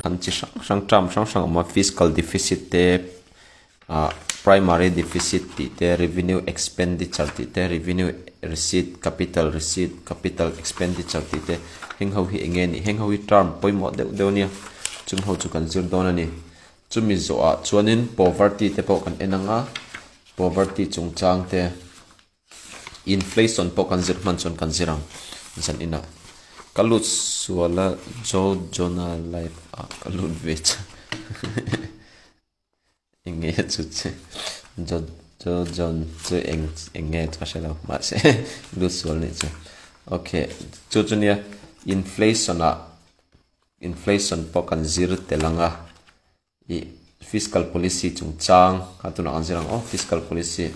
Kan chi hrang hrang term hrang hrang a awm a fiscal deficit te ah primary deficit tih te revenue expenditure tih te revenue receipt capital receipt capital expenditure tih te heng ho hi eng nge nih heng ho hi term pawimawh deuh deuh a nia chung ho chu kan zir dawn a ni chumi zawhah chuanin poverty te pawh kan en ang a poverty chungchang te. Inflation pawh kan zir hman chuan kan zir ang zan inah ka lut sual a Jo Jona live ah ka lut ve che eng nge chu che Jo Jo Jon chu eng eng nge ka hre lo mahse lut sual nih chu okay chu chu nia inflation ah inflation pawh kan zir tel ang a. Ih fiscal policy chungchang kha tunah kan zir ang aw fiscal policy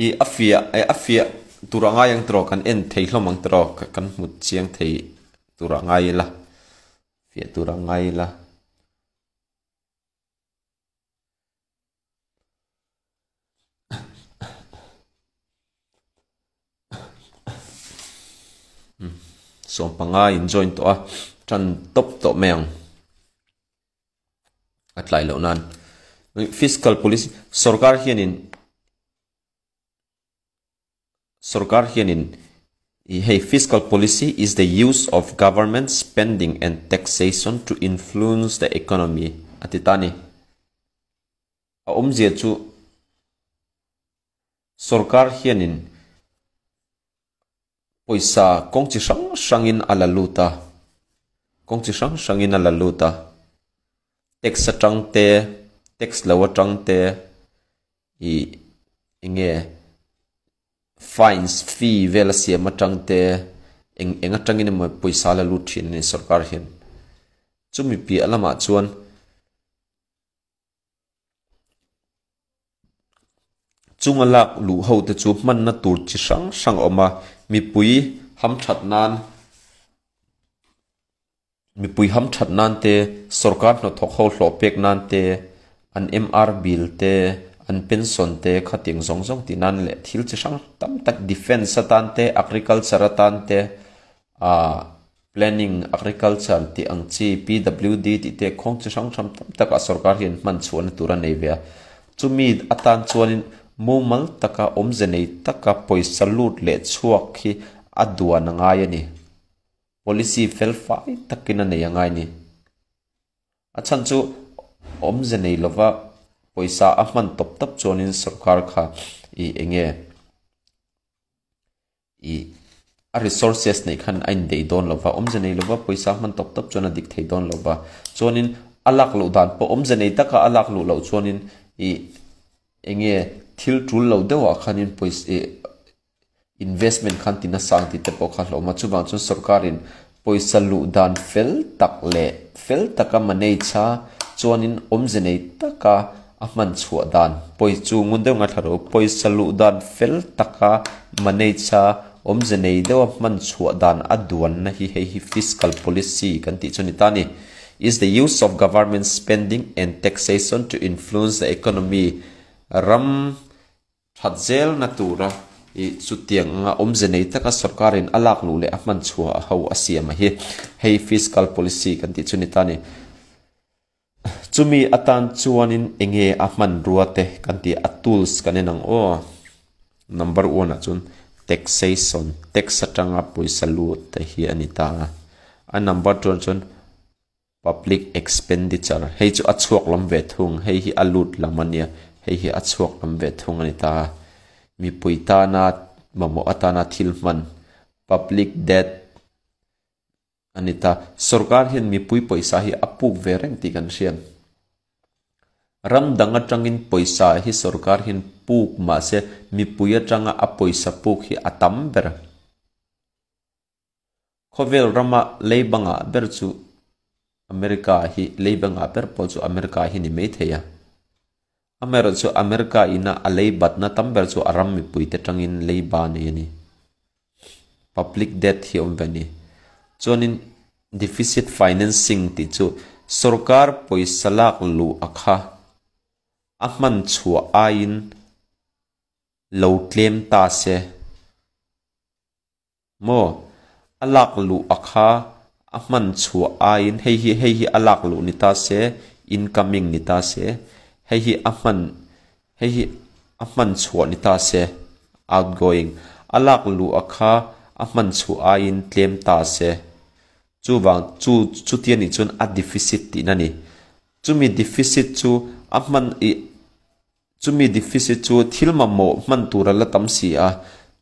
ih a fiah eh a fiah tur a ngai ang tiraw kan en thei hlawm ang tiraw kan hmu chiang thei tur a ngai ila fiah tur a ngai ila. Sawmpanga in join tawh a tan tawp tawh mai ang a tlai loh nan fiscal policy sorkar hianin Sorkar hianin ih hei fiscal policy is the use of government spending and taxation to influence the economy a ti ta a ni. A awmzia chu sorkar hianin pawisa kawng chi hrang hrangin a la lut a, kawng chi hrang hrangin a la lut a, tax atang te, tax lo atang te ih eng nge fines fee vel a siam atang te eng eng atangin emaw pawisa la lut thin a ni sorkar hian chumi piah lamah chuan chunga lak luh ho te chu hmanna tur chi hrang hrang a awm a mipui hamthat nan. Mipui hamthat nan te, sorkar hnathawk ho hlawh pek nan te, an MR bill te, an pension te khatiang zawng zawng tih nan leh thil chi hrang tam tak defence atan te, agriculture atan te, ah planning agriculture tih ang chi PWD tih te khawng chi hrang hrang tam takah sorkar hian hman chhuahna tur a nei ve a. Chumi atan chuanin mumal taka awmze nei taka pawisa lut leh chhuak hi a duan a ngai a ni. Policy fel fai takin a nei a ngai ni. A chhan chu awmze nei lova pawisa a hman tawp tawp chuanin sorkar kha ih eng nge ih a resources neih khan a indeih dawn lova, awmze nei lova pawisa a hman tawp tawp chuan a dik thei dawn lova. Chuanin a lak loh dan pawh awmze nei taka a lak luh loh chuanin ih eng nge thil tul lo deuhah khanin pawisa ih Investment khan ti nasa ang tih te pawh kha hlawm a, chuvang chuan sorkarin pawisa luh dan fel tak leh fel taka manage a chuanin awmze nei taka a hman chhuah dan pawi chu ngun deuh ngaithla rawh u, pawisa luh dan fel taka manage a awmze nei deuha hman chhuah dan a duanna hi hei hi fiscal policy kan tih chu a ni ta a ni. Is the use of government spending and taxation to influence the economy ram That zelna tura i chutiang anga awmze nei taka sorkarin a lak luh leh a hman chhuah ho a siam a hi hei fiscal policy kan tih chu ni ta ni. Chumi atan chuanin enge a hmanrua te kan tih a tools kan en ang aw. Number one ah chuan taxation, tax atanga pawisa lut te hi a ni ta a. A number two ah chuan Public expenditure, hei chu a chhuak lam ve thung, hei hi a lut lam a nia, hei hi a chhuak lam ve thung a ni ta. Mipui tana mamawh atana thil hman, public debt, a ni ta. Sorkar hian mipui pawisa hi a puk ve reng tih kan hriat. Ram dang atangin pawisa hi sorkar hian puk mahse mipui atanga a pawisa puk hi a tam ber. Khawvel rama leiba ngah ber chu America hi leiba ngah ber pawh chu America hi ni mai thei a. Amaherawhchu America ina a leibatna tam ber chu a ram mipuite tangin leiba nei a ni. Public debt hi a awm ve a ni. Chuanin deficit financing tih chu sorkar pawisa lak luh a kha a hman chhuah aiin lo tlem ta se. Maw? A lak luh a kha a hman chhuah aiin hei hi hei hi a lak luh ni ta se, incoming ni ta se, hei hi a hman hei hi a hman chhuah ni ta se, outgoing, a lak luh a kha a hman chhuah aiin tlem ta se. Chuvang chu chuti a nih chuan a deficit tihna a ni. Chumi deficit chu a hman ih Chumi deficit chu thil mamawh hman tur a la tam si a,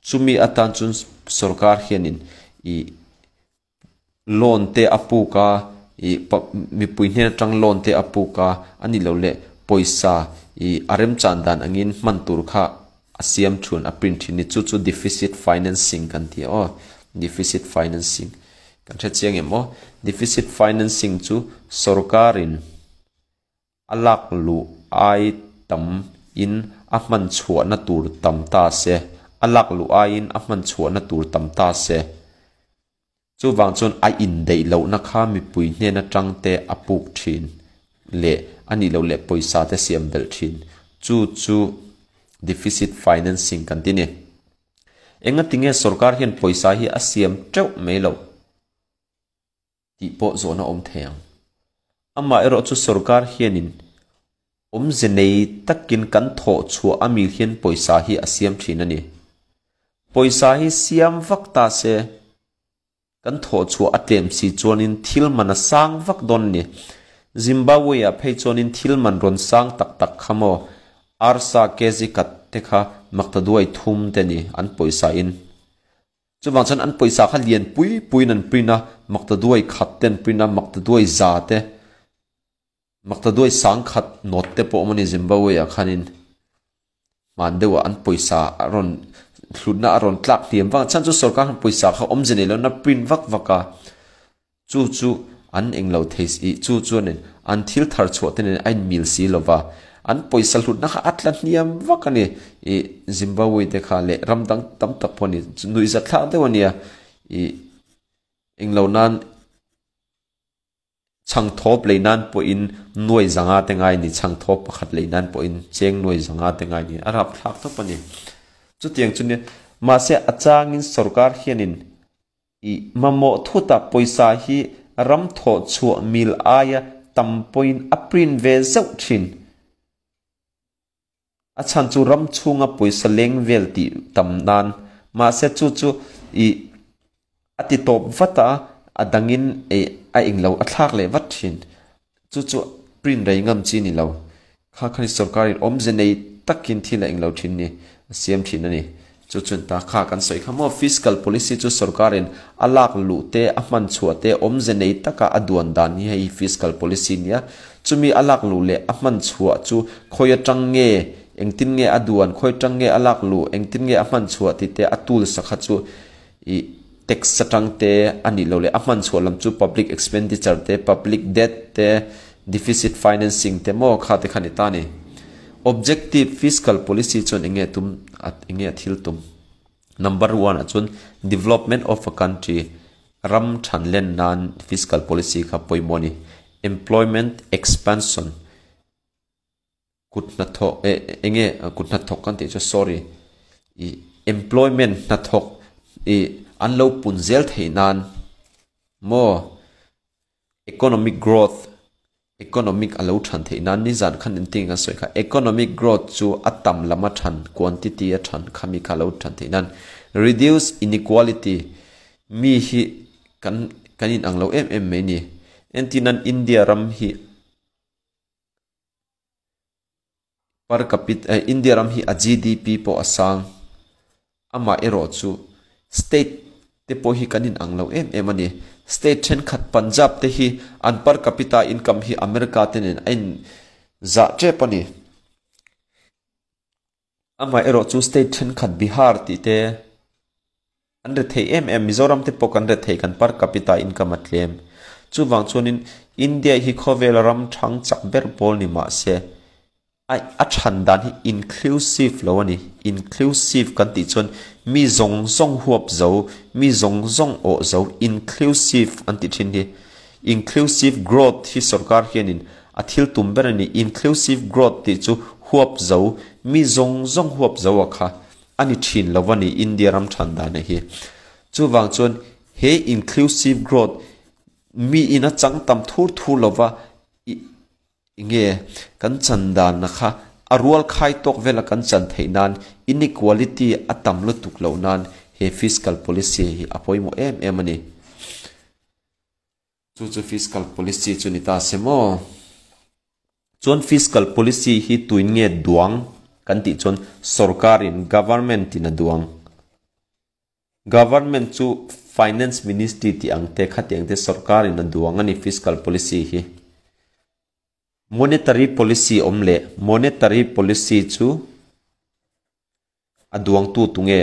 chumi atan chuan sorkar hianin ih loan te a puk a, ih mipui hnen atang loan te a puk a, a ni lo leh pawisa ih a remchan dan angin hman tur kha a siam thun a print thin ni. Chu chu deficit financing kan ti a aw, deficit financing kan hre chiang em aw? Deficit financing chu sorkarin. A lak luh ai tam in a hman chhuahna tur tam ta se, a lak luh aiin a hman chhuahna tur tam ta se. Chuvang chuan a indaih lohna kha mipui hnen atang te a puk thin leh a nih loh leh pawisa te siam belh thin. Chu chu deficit financing kan ti ni. Engatinge sorkar hian pawisa hi a siam teuh mai loh? Tih pawh zawhna awm thei ang. Amah erawh chu sorkar hianin awmze nei takin kan thawh chhuah a mil hian pawisa hi a siam thin a ni. Pawisa hi siam vak ta se, kan thawh chhuah a tlem si chuanin thil man a sang vak dawn a ni. Zimbabwe-ah phei chuanin thil man rawn sang tak tak kha maw, arsa kg kat te kha maktaduai thum te ni an pawisa in. Chuvang chuan an pawisa kha lian pui puiin an print a, maktaduai khat te an print a, maktaduai za te, maktaduai sang khat note te pawh a awm a ni Zimbabwe ah khanin hman deuhah an pawisa a rawn hlutna a rawn tlak hniam vang a, chhan chu sorkar khan pawisa kha awmze nei lohna print vak vak a, chu chu an englo thei si chu chuanin an thil thar chhuah te nen a inmil si lo va, an pawisa hlutna kha a tla hniam vak a ni. Ih Zimbabwe te kha leh ram dang tam tak pawh a ni, nuihzat thlak deuh a nia. Ih englo nan chhangthawp lei nan pawhin nuai zanga te ngai a ni, chhangthawp pakhat lei nan pawhin cheng nuai zanga te ngai a ni, a rapthlak tawp a ni. Chutiang chu nia, mahse a changin sorkar hianin I mamawh thutah pawisa hi ram thawh chhuah mil aia tam pawhin a print ve zeuh thin. A chhan chu ram chhunga pawisa leng vel tih tam nan. Mahse chu chu i a ti tawp vat a, a dangin a englo a thlak leh vat thin. Chu chu print rei ngam chi ni lo. Kha khani sorkarin awmze nei takin thil a englo thin ni, a siam thin a ni. Chu chuan ta kha kan sawi kha maw fiscal policy chu sorkarin a lak luh te, a hman chhuah te awmze nei taka a duan dan hi hei hi fiscal policy nia. Chumi a lak luh leh a hman chhuah chu khawi atang nge, engtin nge a duan, khawi atang nge a lak luh, engtin nge a hman chhuah tih te a tool sakha chu ih tax atang te a nih loh leh a hman chhuah lam chu public expenditure te, public debt te, deficit financing te maw kha te kha ni ta a ni. Objective fiscal policy chuan eng nge tum eng nge a thil tum? Number one ah chuan development of a country ram than len nan fiscal policy kha pawimawh a ni. Employment expansion Kut hnathawk eh eng nge kut hnathawk kan tih chu sorry ih employment hnathawk ih an lo pun zel theih nan maw economic growth economic a lo than theih nan nizan khan engtin nge kan sawi kha economic growth chu a tam lam a than quantity a than khami kha a lo than theih nan reduce inequality mi hi kan kan inang lo em em mai a ni entirnan India ram hi. Per capita eh India ram hi a GDP pawh a sang. Amah erawh chu state te pawh hi kan inang lo em em a ni. State thenkhat Punjab te hi an per capita income hi America te nen a in zah tep a ni. Amah erawh chu state thenkhat Bihar tih te An rethei em em, Mizoram te pawh kan rethei kan per capita income a tlem. Chuvang chuanin India hi khawvel ram thang chak ber pawl ni mah se, a a chhan dan hi inclusive lo a ni. Inclusive kan tih chuan mi zawng zawng huap zo, mi zawng zawng awh zo, inclusive an tih thin hi. Inclusive growth hi sorkar hianin a thil tum ber a ni. Inclusive growth tih chu huap zo, mi zawng zawng huap zo a kha. A ni thin lo a ni India ram than dan hi. Chuvang chuan He inclusive growth mi in a chang tam thur thur lova i nge kan chan dan na kha a rual khai tawk vela kan chan theih nan inequality a tam lutuk loh nan he fiscal policy hi a pawimawh em em a ni. Chu chu fiscal policy chu ni ta se maw? Chuan fiscal policy hi tuin nge duang kan tih chuan sorkarin, government in a duang. Government chu finance ministry tih ang te khatiang te sorkarin a duang a ni fiscal policy hi. Monetary policy awm leh monetary policy chu A duangtu tunge?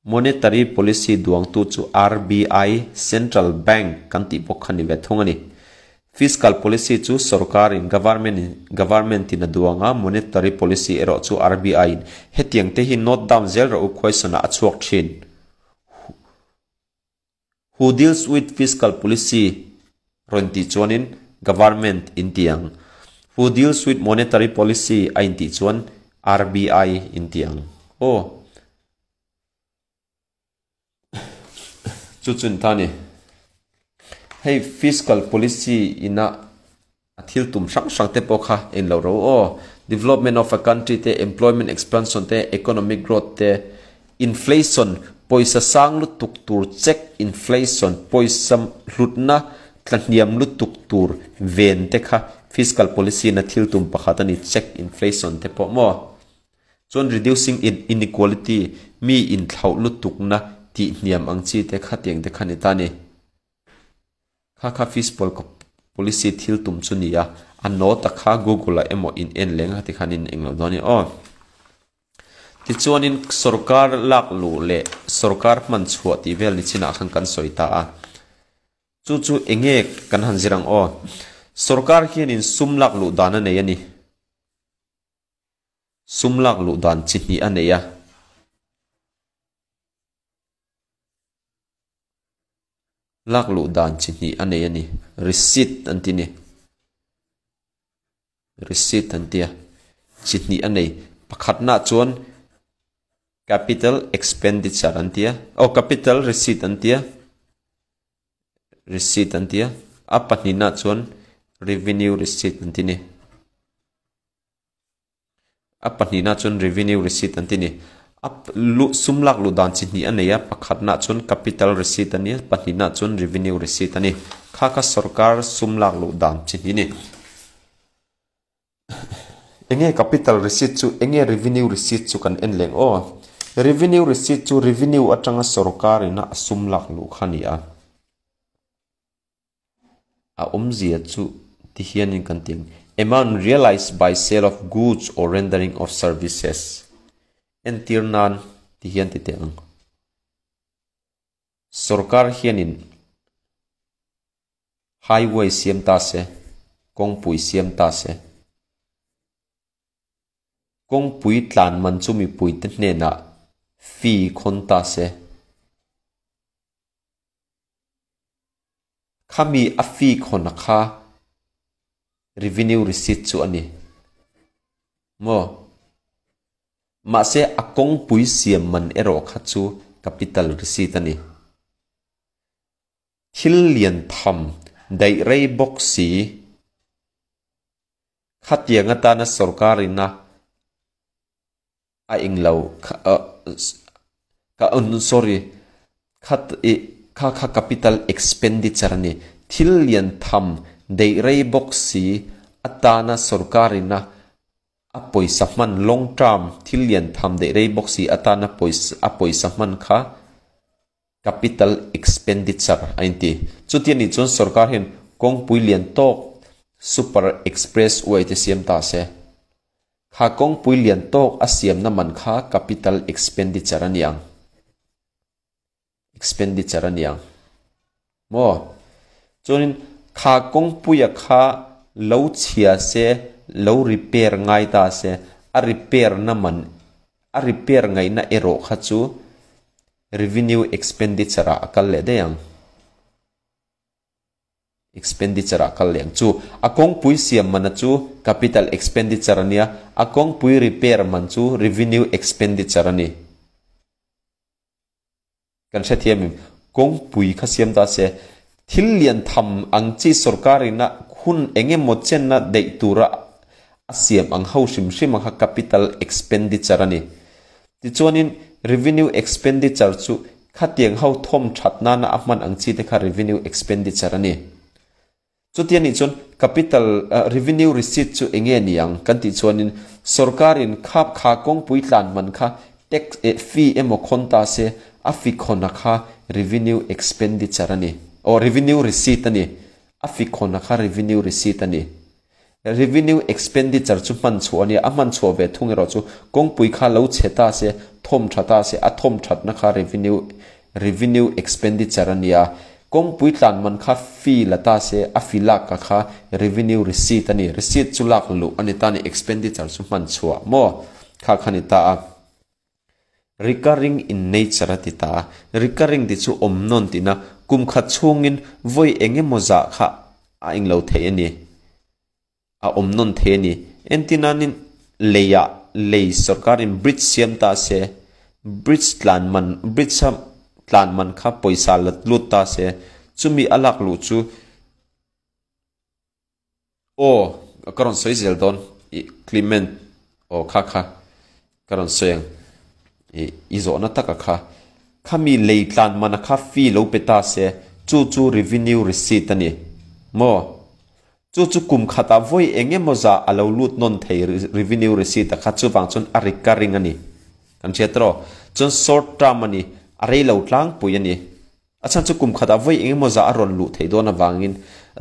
Monetary policy duangtu chu RBI, Central Bank, kan tih bawk kha ni ve thung a ni. Fiscal policy chu sorkarin, government in, government in a duang a, monetary policy erawh chu RBI in. Hetiang te hi note down zel rawh u question ah a chhuak thin. Who deals with fiscal policy rawn tih chuanin government in ti ang. Who deals with monetary policy a intih chuan RBI in ti ang. Aw. Chu chu ni ta ni. Hei fiscal policy ina a thil tum hrang hrang te pawh kha en lo ro aw. Development of a country te, employment expansion te, economic growth te, inflation, pawisa sang lutuk tur check inflation, pawisa hlutna tlahniam lutuk tur ven te kha fiscal policy in a thil tum pakhat a ni, check inflation te pawh maw. Chuan reducing inequality, mi inthlauh lutukna tihhniam ang chi te kha tiang te kha ni ta a ni. Kha kha Fishbowl policy thil tum chu nia, a note a kha Google ah emaw in en leng a ti khan in englo dawn i aw. Tichuanin sorkar lak luh leh sorkar hman chhuah tih vel ni chinah khan kan sawi ta a. Chu chu enge kan han zir ang aw. Sorkar hianin sum lak luh dan a nei a ni. Sum lak luh dan chi hnih a nei a. Lak luh dan chi hnih a nei a ni. Receipt an ti ni. Receipt an tia. Chi hnih a nei. Pakhatnaah chuan capital expenditure an tia. Oh, capital receipt an tia. Receipt an tia. A pahnihnaah chuan revenue receipt an ti ni. A pahnihna chuan revenue receipt an ti ni. A luh sum lak luh dan chi hnih a nei a, pakhatna chuan capital receipt a ni a, pahnihna chuan revenue receipt a ni. Kha kha sorkar sum lak luh dan chi hnih a ni. Enge capital receipt chu, enge revenue receipt chu kan en leng aw. Revenue receipt chu revenue atanga sorkar ina a sum lak luh kha a ni a. A awmzia chu ti hianin kan ti ang, Amount realised by sale of goods or rendering of services. Entir nan ti hian ti teh ang. Sorkar hianin highway siam ta se, kawngpui siam ta se. Kawngpui tlan man chu mipuite hnenah fee khawn ta se. Khami a fee khawn a kha revenue receipt chu a ni maw? Mahse a kawngpui siam man erawh kha chu capital receipt a ni. Thil lian tham daih rei bawk si. Khatiang atana sorkar ina A eng lo ka sorry kha i kha kha capital expenditure a ni. Thil lian tham deih rei bawk si atana sorkarina a pawisa hman long term thil lian tham deih rei bawk si atana pawisa a pawisa hman kha capital expenditure a inti. Chuti anih chuan sorkar hian kawngpui lian tawk super express way te siam ta se. Kha kawngpui lian tawk a siamna man kha capital expenditure a ni ang. Expenditure a ni ang. Maw? Chuanin kha kawngpuia kha lo chhia se, lo repair ngai ta se, a repair na man, a repair ngaihna erawh kha chu revenue expenditure ah a kal leh daih ang. Expenditure ah kal leh ang chu. A kawngpui siam mana chu capital expenditure a nia, a kawngpui repair man chu revenue expenditure a ni. Kan hrethiam em? Kawngpui kha siam ta se, thil lian tham ang chi sorkarin a hun eng emaw chenna daih tura a siam ang ho hrim hrim a kha capital expenditure a ni. Tichuanin revenue expenditure chu khatiang ho thawm that nana a hman ang chi te kha revenue expenditure a ni. Chuti a nih chuan capital revenue receipt chu eng nge ni ang kan tih chuanin sorkarin khap kha kawngpui tlan man kha tax eh fee emaw khawn ta se a fi khawna kha revenue expenditure a ni aw revenue receipt a ni a fi khawna kha revenue receipt a ni. Revenue expenditure chu hman chhuah a nia, a hman chhuah ve thung erawh chu kawngpui kha lo chhe ta se, thawm tha ta se, a thawm thatna kha revenue revenue expenditure a nia. Kawngpui tlan man kha fee la ta se, a fee lak ka kha revenue receipt a ni. Receipt chu lak luh a ni ta ni, expenditure chu hman chhuah maw kha kha ni ta a. Recurring in nature a ti ta a, recurring tih chu awm nawn tihna, kum khat chhungin vawi eng emaw zah kha a englo thei a ni, a awm nawn thei a ni. Entinanin leiah lei sorkarin bridge siam ta se, bridge tlan man, bridge a tlan man kha pawisa la lut ta se, chumi a lak luh chu Aw, ka rawn sawi zel dawn i Clement aw kha kha ka rawn sawi ang i i zawhna taka kha. Khami lei tlan mana kha fee lo pe ta se chu chu revenue receipt a ni maw? Chu chu kum khatah vawi eng emaw zah a lo lut nawn thei revenue receipt a kha chuvang chuan a recurring a ni. Kan hriat tawh chuan short term a ni, a rei lo tlangpui a ni. A chhan chu kum khatah vawi eng emaw zah a rawn luh theih dawn avangin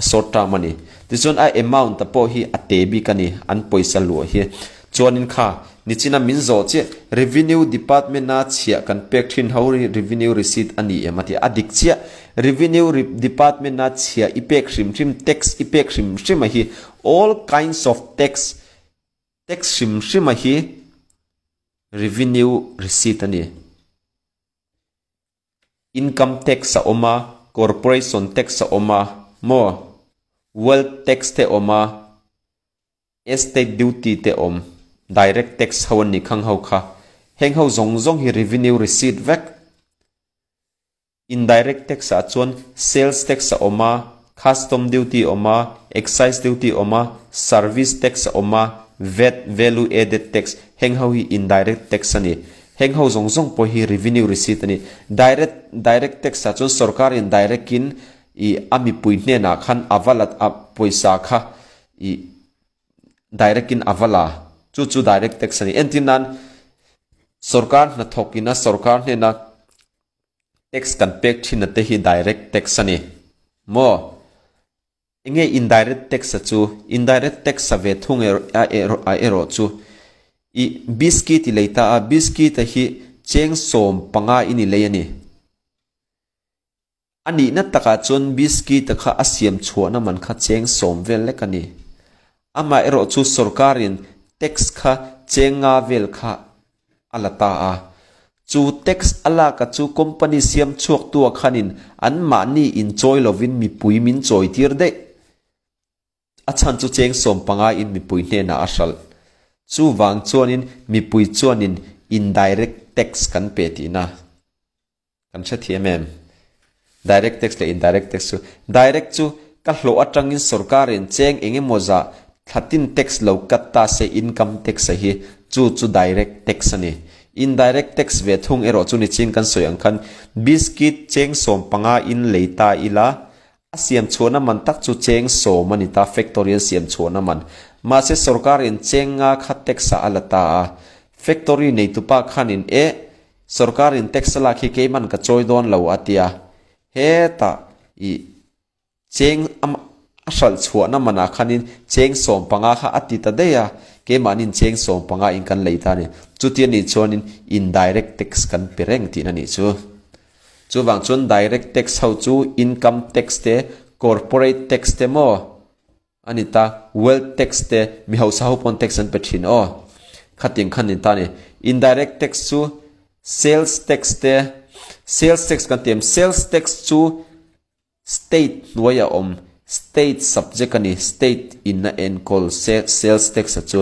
short term a ni. Tichuan a amount a pawh hi a te bik a ni, an pawisa luah hi. Chuanin kha, nichina min zawh chiah, Revenue Department a chhiah kan pek thin ho hi revenue receipt a ni em a ti a, a dik chiah. Revenue Department a chhiah i pek hrim hrim, tax i pek hrim hrim a hi, all kinds of tax, tax hrim hrim a hi revenue receipt a ni. Income tax a awm a, corporation tax a awm a, maw? Wealth tax te awm a, estate duty te awm, direct tax ho an nih khang ho kha. Heng ho zawng zawng hi revenue receipt vek. Indirect tax ah chuan sales tax a awm a, custom duty a awm a, excise duty a awm a, service tax a awm a, vat, value added tax, heng ho hi indirect tax a ni. Heng ho zawng zawng pawh hi revenue receipt a ni. Direct direct tax ah chuan sorkar in direct in ih a mipui hnenah khan a va la a pawisa kha ih direct in a va la. Chu chu direct tax a ni. Entir nan sorkar hnathawk in a sorkar hnena tax kan pek thin a te hi direct tax a ni maw? Enge indirect tax a chu? Indirect tax a ve thung a erawh chu i biscuit i lei ta a, biscuit a hi cheng 15 in i lei a ni. A nihna takah chuan biscuit a kha a siam chhuahna man kha cheng 10 vel lek a ni. Amah erawh chu sorkarin tax kha cheng 5 vel kha a la ta a. Chu tax a lak a chu company siam chhuak tu a khanin an mahni in chawi lovin mipui min chawi tir daih. A chhan chu cheng 15 in mipui hnenah a hralh. Chuvang chuanin mipui chuanin indirect tax kan pe tihna kan hrethiam em? Direct tax leh indirect tax chu. Direct chu ka hlawh atangin sorkarin cheng eng emaw zah thlatin tax lo cut ta se income tax a hi chu chu direct tax a ni. Indirect tax ve thung erawh chu nichin kan sawi ang khan biscuit cheng 15 in lei ta ila a siam chhuahna man tak chu cheng 10 a ni ta factory an siam chhuahna man. Mahse sorkarin cheng 5 kha tax ah a la ta a factory neitupa khanin e Sorkarin tax a lak hi keiman ka chawi dawn lo a tia. Hetah i cheng a hralh chhuahna manah khanin cheng 15 kha a ti ta daih a, keimahnin cheng 15 in kan lei ta a ni. Chuti a nih chuanin indirect tax kan pe reng tihna nih chu. Chuvang chuan direct tax ho chu income tax te, corporate tax te maw a ni ta, wealth tax te, mi hausa ho pawn tax an pe thin aw. Khating khan ni ta a ni. Indirect tax chu sales tax te, sales tax kan ti em, sales tax chu state hnuai a awm, state subject a ni, state in a enkawl sales tax a chu.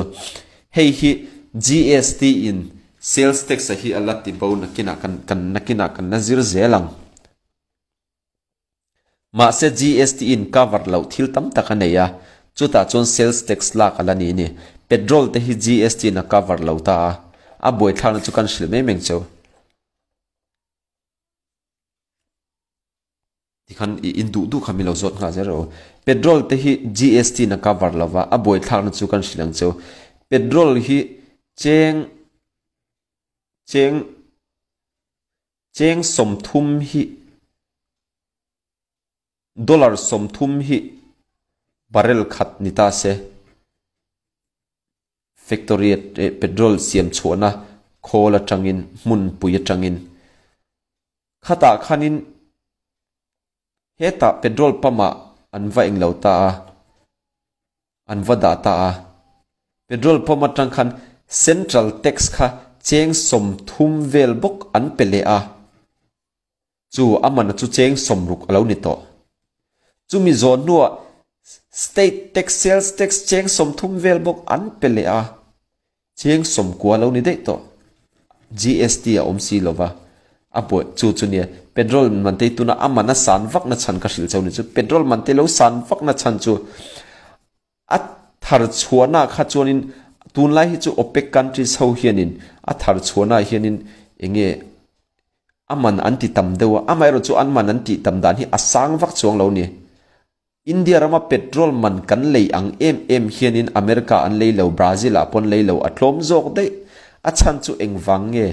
Hei hi GST in sales tax a hi a la ti bo nakinah kan kan nakinah kan la zir zel ang. Mahse GST in cover loh thil tam tak a nei a, chutah chuan sales tax lak a la ni ni. Petrol te hi GST in a cover lo ta a, a buaithlakna chu kan hrilh mai meng cheu. Tikhan i in duh duh kha mi lo zawt nghal zel rawh u. Petrol te hi GST in a cover lo va, a buaithlakna chu kan hrilh ang cheu. Petrol hi cheng cheng cheng 30 hi dollar 30 hi barrel khat ni ta se. Factory eh petrol siam chhuahna khawl atangin hmun pui atangin khatah khanin hetah petrol pump ah an va englo ta a, an va dah ta a. Petrol pump atang khan central tax kha cheng 30 vel bawk an pe leh a. Chu a man chu cheng 60 a lo ni tawh. Chumi zawn hnuah state tax, sales tax cheng 30 vel bawk an pe leh a, cheng 90 a lo ni daih tawh. GST a awm si lova, a buai chu chu nia petrol man te tuna a man a san vak na chhan ka hrilh cheu ni chu. Petrol man te lo san vak na chhan chu a thar chhuahna kha chuanin tunlai hi chu OPEC countries ho hianin a thar chhuahna hianin enge a man an ti tam deuh a, amaherawh chu an man an tih tam dan hi a sang vak chuang lo ni. India rama petrol man kan lei ang em em hianin America an lei lo, Brazil ah pawn lei lo, a tlawm zawk daih. A chhan chu engvang nge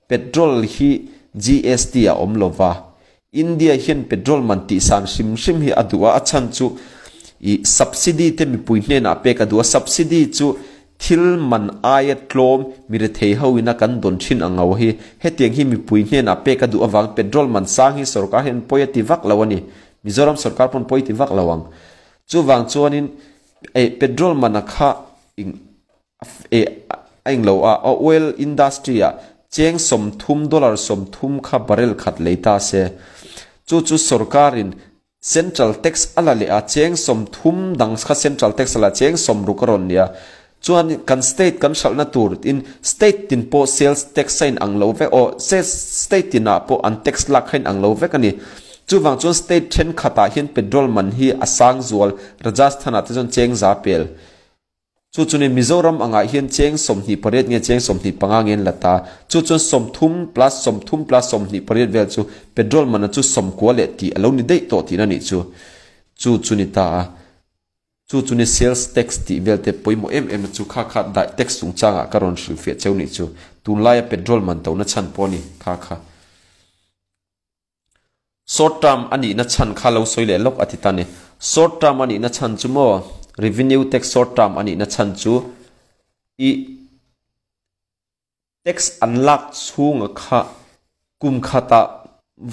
petrol hi GST a awm lova, India hian petrol man tih san hrim hrim hi a duh a, a chhan chu ih subsidy te mipui hnenah pek a duh a, subsidy chu thil man aia tlawm mi rethei ho ina kan dawn thin ang ngau hi, hetiang hi mipui hnenah pek a duh avang petrol man sang hi sorkar hian pawi a ti vak lo a ni, Mizoram sorkar pawn pawi ti vak lo ang. Chuvang chuanin eh petrol man a kha ing eh a eng lo a, oil industry ah cheng 30 dollar 30 kha barrel khat lei ta se, chu chu sorkarin central tax a la leh a, cheng 30 dang kha central tax a la, cheng 60 a rawn nia. Chuan kan state kan hralhna tur in state tin pawh sales tax a in ang lo vek aw, state tinah pawh an tax lak kha in ang lo vek a ni. Chuvang chuan state thenkhatah hian petrol man hi a sang zual, Rajasthan ah te chuan cheng za pel. Chu chu ni Mizoram angah hian cheng 28 nge cheng 25 nge an la ta. Chu chuan 30 plus 30 plus 28 vel chu petrol man a chu 90 leh tih a lo ni daih tawh tihna nih chu. Chu chu ni ta a. Chu chu ni sales tax tih vel te pawimawh em em na chu kha kha daih tax chungchangah ka rawn hrilhfiah cheu nih chu. Tunlaia petrol man tohna chhan pawh a ni kha kha. Short term a nihna chhan kha lo sawi leh lawk a ti ta ni. Short term a nihna chhan chu maw revenue tax short term a nihna chhan chu i tax an lak chhunga kha kum khatah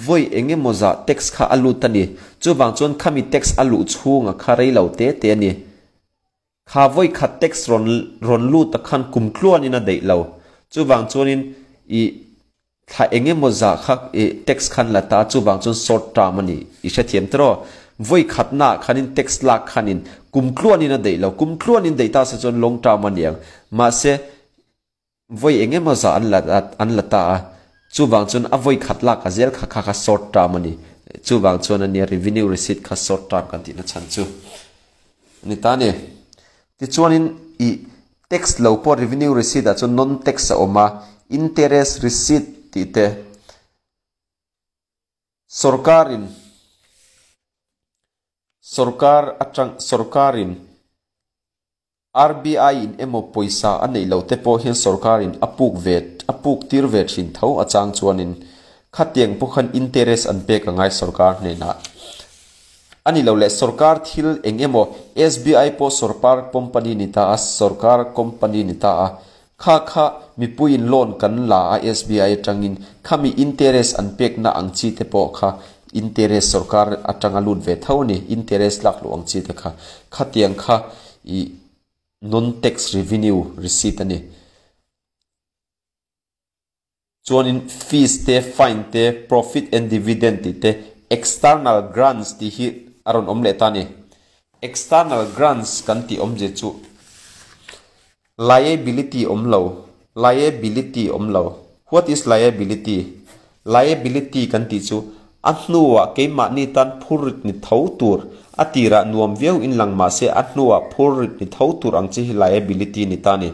vawi eng emaw zah tax kha a lut a ni. Chuvang chuan khami tax a luh chhunga kha rei lo te te a ni. Kha vawi khat tax rawn rawn lut a khan kum tluanin a daih lo. Chuvang chuanin i thla eng emaw zah kha i tax khan la ta, chuvang chuan short term a ni. I hrethiam tiraw? Vawi khatnaah khanin tax lak khanin kum tluanin a daih lo. Kum tluanin daih ta se chuan long term a ni ang. Mahse vawi eng emaw zah an la an la ta a, chuvang chuan a vawi khat lak a zel kha kha kha short term a ni. Chuvang chuan a nia revenue receipt kha short term kan tihna chhan chu a ni ta a ni. Tichuanin i tax lo pawh revenue receipt ah chuan non tax a awm a, interest receipt tih te, sorkarin sorkar atang sorkarin RBI in emaw pawisa a neih loh te pawh hian sorkarin a puk ve a puk tir ve thin tho a chang chuanin khatiang pawh khan interest an pek a ngai sorkar hnenah. A ni lo leh sorkar thil eng emaw SBI pawh sorkar company ni ta a, sorkar company ni ta a, kha kha mipuiin loan kan la a SBI atangin khami interest an pekna ang chi te pawh kha interest sorkar atanga lut ve tho a ni, interest lak luh ang chi te kha khatiang kha i non tax revenue receipt a ni. Chuanin fees te, fine te, profit and dividend tih te, external grants tih hi a rawn awm leh ta a ni. External grants kan tih awmzia chu liability awm lo, liability awm lo. What is liability? Liability kan tih chu A hnuah keimahni tan phurrit ni tho tur, a tirah nuam viau in lang mahse a hnuah phurrit ni tho tur ang chi hi liability ni ta ni.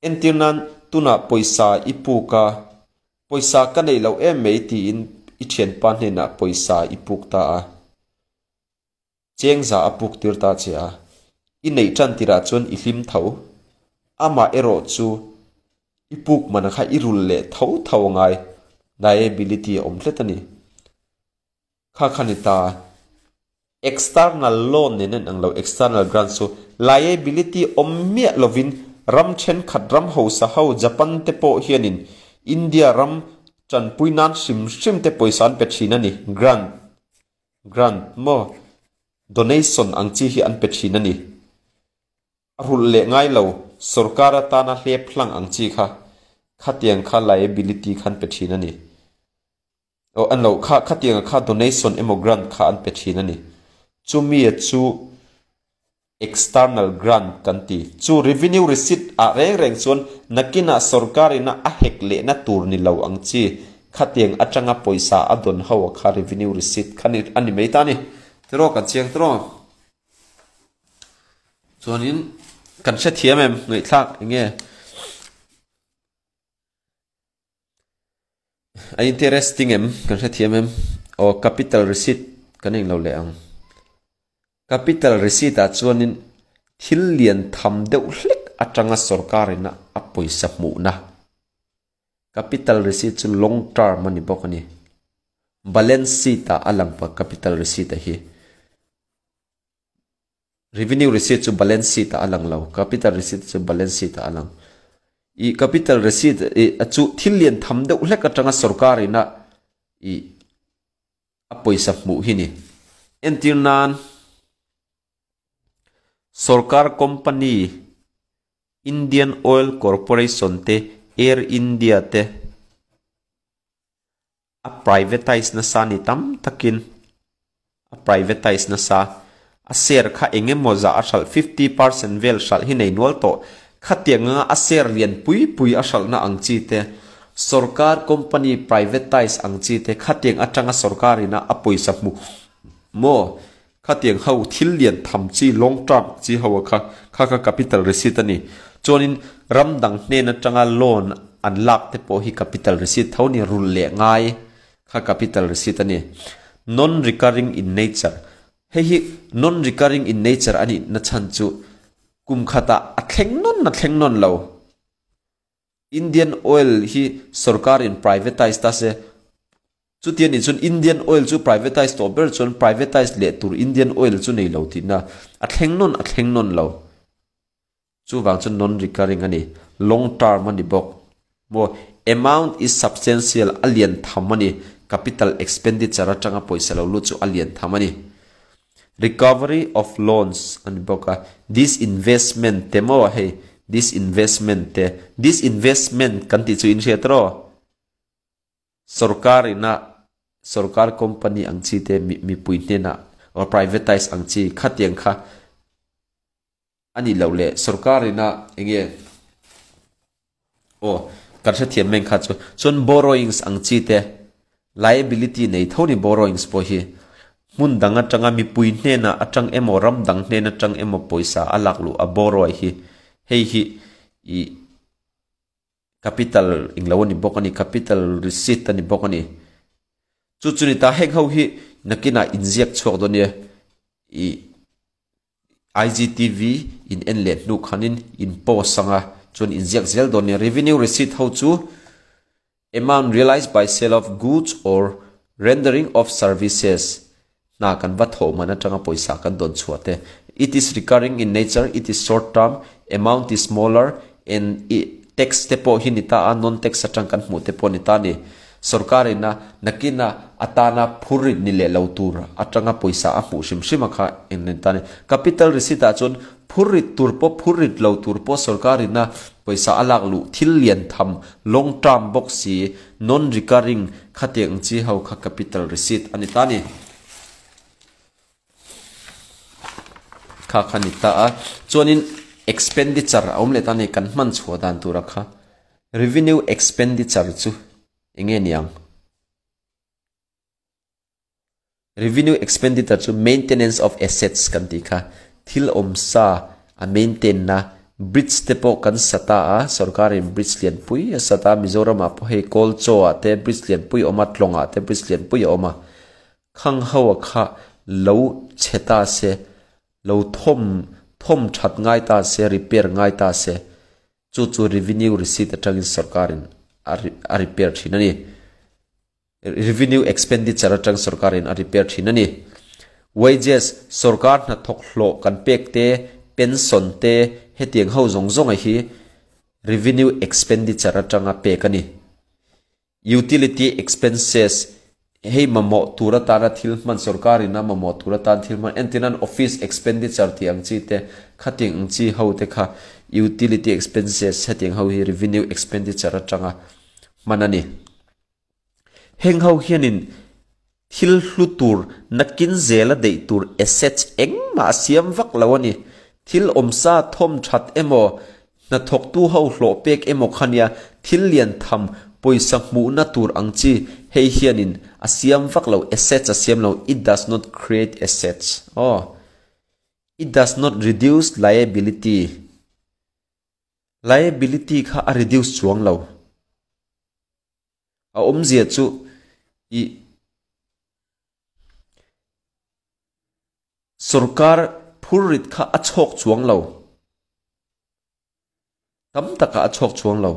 Entir nan tunah pawisa i puk a, pawisa ka neih loh em mai tiin i thianpa hnenah pawisa i puk ta a. Chengza a puk tir ta che a, i neih tan tirah chuan i hlim tho. Amah erawh chu i puk man kha i rul leh tho tho a ngai, liability a awm tlat a ni. Kha kha ni ta. External loan nen a inang lo, external grant chu liability awm miah lovin ram thenkhat ram hausa ho Japan te pawh hianin India ram tanpui nan hrim hrim te pawisa an pe thin a ni, grant. Grant maw? Donation ang chi hi an pe thin a ni. A rulh leh ngai lo, sorkar atana hlep hlang ang chi kha, khatiang kha liability kha an pe thin a ni. Aw an lo, kha khatianga kha donation emaw grant kha an pe thin a ni. Chumi chu external grant kan ti. Chu revenue receipt ah reng reng chuan nakinah sorkar ina a hek lehna tur ni lo ang chi khatiang atanga pawisa a dawn ho a kha revenue receipt kha ni a ni mai ta a ni. Tiraw kan chiang tiraw? Chuanin kan hrethiam em ngaihthlak enge? A interesting em? Kan hrethiam em? Aw capital receipt kan englo leh ang. Capital receipt ah chuanin thil lian tham deuh hlek atanga sorkar ina a pawisa hmuhna. Capital receipt chu long term a ni bawk a ni. Balance sheet ah a lang pa capital receipt a hi. Revenue receipt chu balance sheet ah a lang lo, capital receipt chu balance sheet ah a lang. I capital receipt i chu thil lian tham deuh hlek atanga sorkar ina i a pawisa hmuh hi ni. Entir nan sorkar company Indian Oil Corporation te Air India te A privatise nasa ni tam takin a privatise nasa. A share kha eng emaw zah a hralh 50% vel hralh hi nei nual tawh. Khatiang anga a share lian pui pui a hralhna ang chi te, sorkar company privatise ang chi te khatiang atanga sorkar ina a pawisa hmu maw? Khatiang ho thil lian tham chi long term chi ho a kha kha kha capital receipt a ni. Chuanin ram dang hnen atanga loan an lak te pawh hi capital receipt tho ni rulh leh ngai kha capital receipt a ni. Non recurring in nature Hei hi non recurring in nature a nih na chhan chu kum khatah a thleng nawn a thleng nawn lo. Indian Oil hi sorkar in privatise ta se, chutiang nih chuan Indian Oil chu privatise tawh ber chuan privatise leh tur Indian Oil chu nei lo tihna a thleng nawn a thleng nawn lo. Chuvang chu non recurring a ni, long term a ni bawk. Maw amount is substantial a lian tham a ni, capital expenditure atanga pawisa lo lut chu a lian tham a ni. Recovery of loans a ni bawk a, disinvestment te maw hei disinvestment te, disinvestment kan tih chu in hriat rawh? Sorkar ina sorkar company ang chi te mipui hnenah or privatise ang chi khatiang kha a nih loh leh sorkar ina enge aw kan hrethiam meng kha chu chuan borrowings ang chi te liability nei tho ni borrowings pawh hi hmun dang atanga mipui hnenah atang emaw ram dang hnen atang emaw pawisa a lak luh a borrow hi hei hi ih capital englo a ni bawk a ni capital receipt a ni bawk a ni chu chu ni ta heng ho hi nakinah inziak chhuak dawn nia ih. IGTV in en leh hnu khanin in post anga chuan in ziak zel dawn nia. Revenue receipt ho chu amount realised by sale of goods or rendering of services hna kan va thawh man atanga pawisa kan dawn chhuah te. It is recurring in nature, it is short term, amount is smaller and tax te pawh hi ni ta a, non tax atang kan hmuh te pawh ni ta a ni. Sorkar ina nakina atana phurrit ni leh lo tur atanga pawisa a hmuh hrim hrim a kha eng nen ta a ni. Capital receipt ah chuan phurrit tur pawh phurrit lo tur pawh sorkar ina pawisa a lak luh thil lian tham long term bawk si non recurring khatiang ang chi ho kha capital receipt a ni ta a ni. Kha kha ni ta a chuanin expenditure a awm leh ta a ni kan hman chhuah dan tura kha revenue expenditure chu eng nge niang? Revenue expenditure chu maintenance of assets kan tih kha thil awm sa a maintain na, bridge te pawh kan sa ta a, sorkarin bridge lianpui a sa ta a, Mizoramah pawh hei Kawlchaw ah te bridge lianpui a awm a, Tlawng ah te bridge lianpui a awm a, khang ho a kha lo chhe ta se, lo thawm thawm that ngai ta se, repair ngai ta se, chu chu revenue receipt atangin sorkarin a repair thin a ni. Revenue expenditure atang sorkarin a repair thin a ni. Wages, sorkar hnathawk hlawh kan pek te, pension te, hetiang ho zawng zawnga hi revenue expenditure atanga pek a ni. Utility expenses, hei mamawh tur atana thil hman, sorkarin a mamawh tur atan thil hman, entirnan office expenditure tih ang chi te, khatiang ang chi ho te kha utility expenses hetiang ho hi revenue expenditure atanga hman a ni. Heng ho hianin thil hlu tur nakin zela deih tur assets engmah a siam vak lo a ni. Thil awmsa thawm that emaw, hnathawktu ho hlawh pek emaw kha nia thil lian tham pawisa hmuhna tur ang chi hei hianin a siam vak lo, assets a siam lo, it does not create assets. Aw. It does not reduce liability. Liability kha a reduce chuang lo. A awmzia chu i sorkar phurrit kha a chhawk chuang lo. Tam takah a chhawk chuang lo.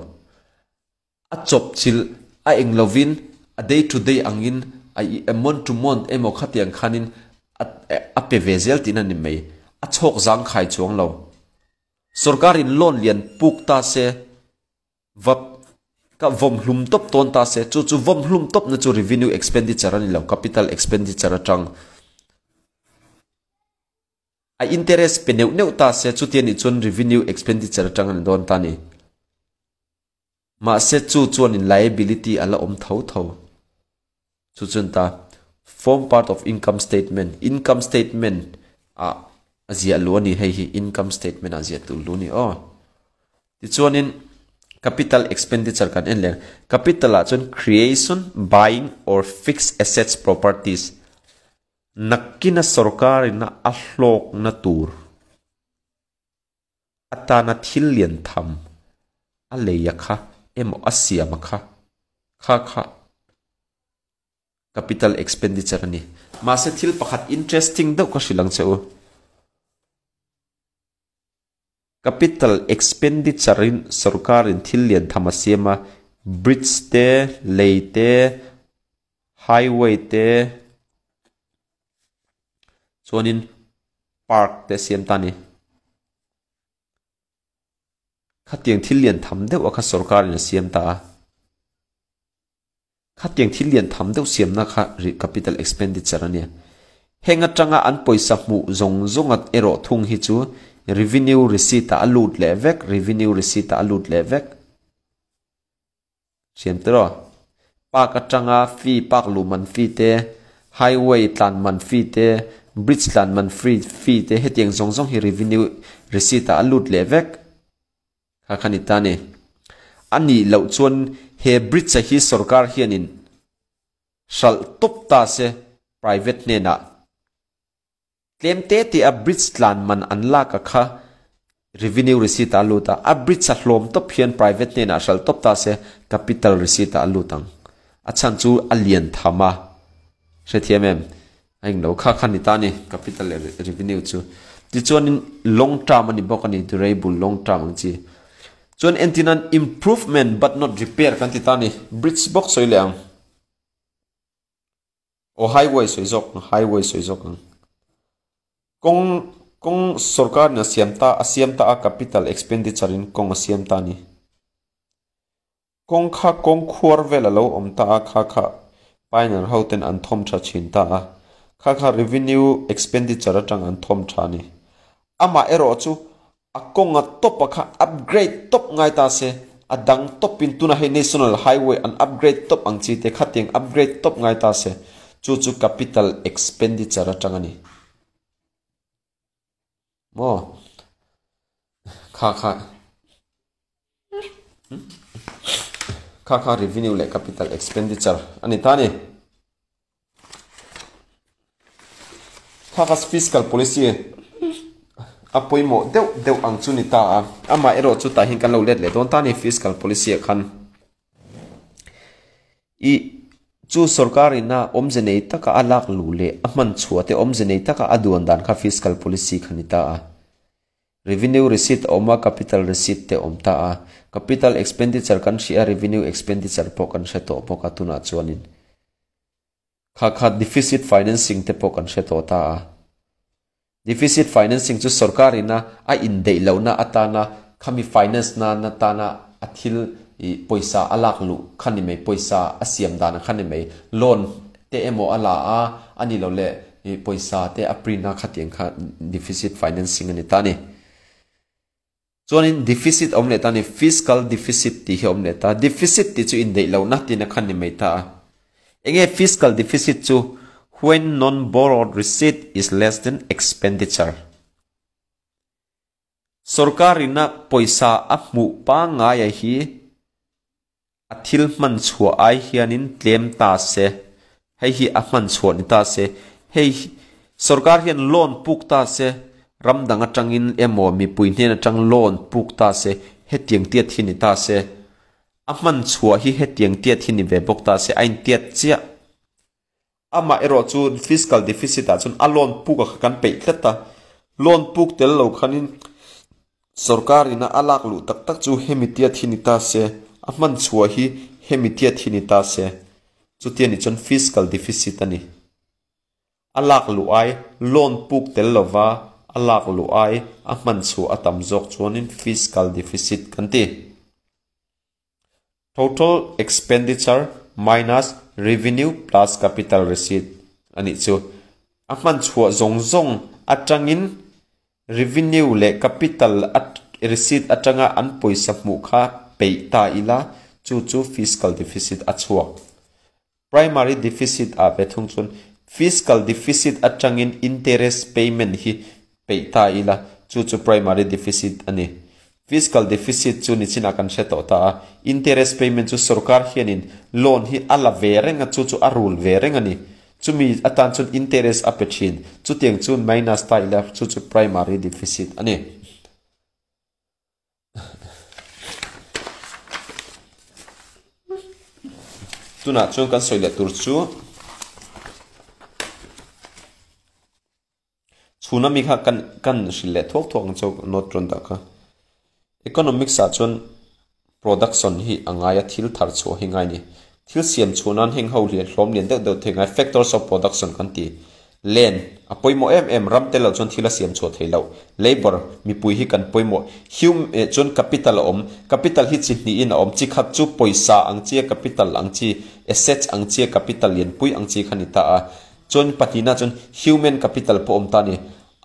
A chawp chilh a eng lovin a day to day angin a month to month emaw khatiang khanin a pe ve zel tihna ni mai. A chhawk zangkhai chuang lo. Sorkarin loan lian puk ta se Va ka vawm hlum tawp tawn ta se, chu chu vawm hlum tawp na chu revenue expenditure a ni lo, capital expenditure atang a interest pe neuh neuh ta se, chuti a nih chuan revenue expenditure atang a ni dawn ta a ni. Mahse chu chuanin liability a la awm tho tho. Chu chuan ta form part of income statement, income statement ah a ziah luh a ni hei hi income statement ah ziah tur luh a ni aw. Tichuanin capital expenditure kan en leh ang. Capital ah chuan creation, buying or fixed assets properties nakkina sorkarina a hlawkna tur atana thil lian tham a lei a kha emaw a siam a kha kha kha capital expenditure a ni. Mahse thil pakhat interesting deuh ka hrilh ang che u. Capital expenditure in sorkar in thil lian tham a siam a, bridge te, lei te, highway te, chuanin park te a siam ta a ni. Khatiang thil lian tham deuh a kha sorkar in a siam ta a. Khatiang thil lian tham deuh siamna kha capital expenditure a nia. Heng atanga an pawisa hmuh zawng zawnga erawh thung hi chu revenue receipt ah a lut leh vek, revenue receipt ah a lut leh vek. Hriam tiraw? Park atanga fee, park luh man fee te, highway tlan man fee te, bridge tlan man free fee te hetiang zawng zawng hi revenue receipt ah a lut leh vek. Kha kha ni ta ni. A nih loh chuan he bridge a hi sorkar hianin hralh tawp ta se private hnenah. Tlem te te a bridge tlan man an lak a kha revenue receipt ah a lut a, a bridge a hlawm tawp hian private hnenah hralh tawp ta se capital receipt ah a lut ang. A chhan chu a lian tham a. Hrethiam em? A englo kha kha ni ta ni capital leh revenue chu. Tichuanin long term a ni bawk a ni, durable long term ang chi. Chuan entirnan improvement but not repair kan ti ta ni, bridge bawk sawi leh ang. Aw highway sawi zawk ang, highway sawi zawk ang. Kawng kawng sorkar in a siam ta a siam ta a capital expenditure in kawng a siam ta a ni. Kawng kha kawng khuar vel a lo awm ta a, kha kha pioneer ho ten an thawm tha thin ta a, kha kha revenue expenditure atang an thawm tha a ni. Amah erawh chu a kawnga tawp a kha upgrade tawp ngai ta se, a dang tawpin tuna hei national highway an upgrade tawp ang chi te khatiang upgrade tawp ngai ta se, chu chu capital expenditure atang a ni. Maw? Kha kha kha kha revenue leh capital expenditure a ni ta a ni. Kha kha fiscal policy a pawimawh deuh deuh ang chu ni ta a, amah erawh chu tah hian kan lo let leh dawn ta a ni fiscal policy ah khan. I chu sorkar ina awmze nei taka a lak luh leh a hman chhuah te awmze nei taka a duan dan kha fiscal policy kha ni ta a. Revenue receipt a awm a, capital receipt te a awm ta a. Capital expenditure kan hria a, revenue expenditure pawh kan hre tawh bawk a tunah chuanin. Kha kha deficit financing te pawh kan hre tawh ta a. Deficit financing chu sorkar ina a indeih lohna atana khami finance nan atana a thil i pawisa a lak luh kha ni mai, pawisa a siam dan kha ni mai, loan te emaw a la a, a ni lo leh i pawisa te a print a khatiang kha deficit financing a ni ta a ni. Chuanin deficit a awm leh ta a ni, fiscal deficit tih hi a awm leh ta. Deficit tih chu indeih lohna tihna khan ni mai ta a. Enge fiscal deficit chu? When non-borrowed receipt is less than expenditure. Sorkarina pawisa a hmuh pangngaia hi A thil hman chhuah ai hianin tlem ta se, hei hi a hman chhuah ni ta se, hei sorkar hian loan puk ta se, ram dang atangin emaw mipui hnen atang loan puk ta se, hetiang tiat hi ni ta se, a hman chhuah hi hetiang tiat hi ni ve bawk ta se, a intiat chiah. Amah erawh chu fiscal deficit ah chuan a loan puk a kha kan peih tlat a, loan puk tel lo khanin sorkar ina a lak luh tak tak chu hemi tiat hi ni ta se, a hman chhuah hi hemi tiat hi ni ta se, chutia nih chuan fiscal deficit a ni. A lak luh ai loan puk tel lova a lak luh ai a hman chhuah a tam zawk chuanin fiscal deficit kan ti. Total expenditure minus revenue plus capital receipt a nih chu. A hman chhuah zawng zawng atangin revenue leh capital receipt atanga an pawisa hmuh kha peih ta ila chu chu fiscal deficit a chhuak. Primary deficit ah ve thung chuan fiscal deficit atangin interest payment hi peih ta ila, chu chu primary deficit a ni. Fiscal deficit chu nichinah kan hre tawh ta a, interest payment chu sorkar hianin loan hi a la ve reng a, chu chu a rul ve reng a ni. Chumi atan chuan interest a pe thin. Chutiang chu minus ta ila, chu chu primary deficit a ni. Tunah chuan kan sawi leh tur chu chhuna mi kha kan kan hrilh leh thuak thuak ang chu note rawn dah kha. Economics ah chuan production hi a ngai a thil thar chhuah hi ngai a ni. Thil siam chhuah nan heng ho lian hlawm lian deuh deuh thei ngai factors of production kan ti. Land, a pawimawh em em, ram tel loh chuan thil a siam chhuah thei loh. Labour, mipui hi kan pawimawh. Hum, eh chuan capital a awm. Capital hi chi hnihin a awm. Chi khat chu pawisa ang chi a capital ang chi, assets ang chi a capital lianpui ang chi kha ni ta a. Chuan pahnihna chuan human capital pawh awm ta a ni.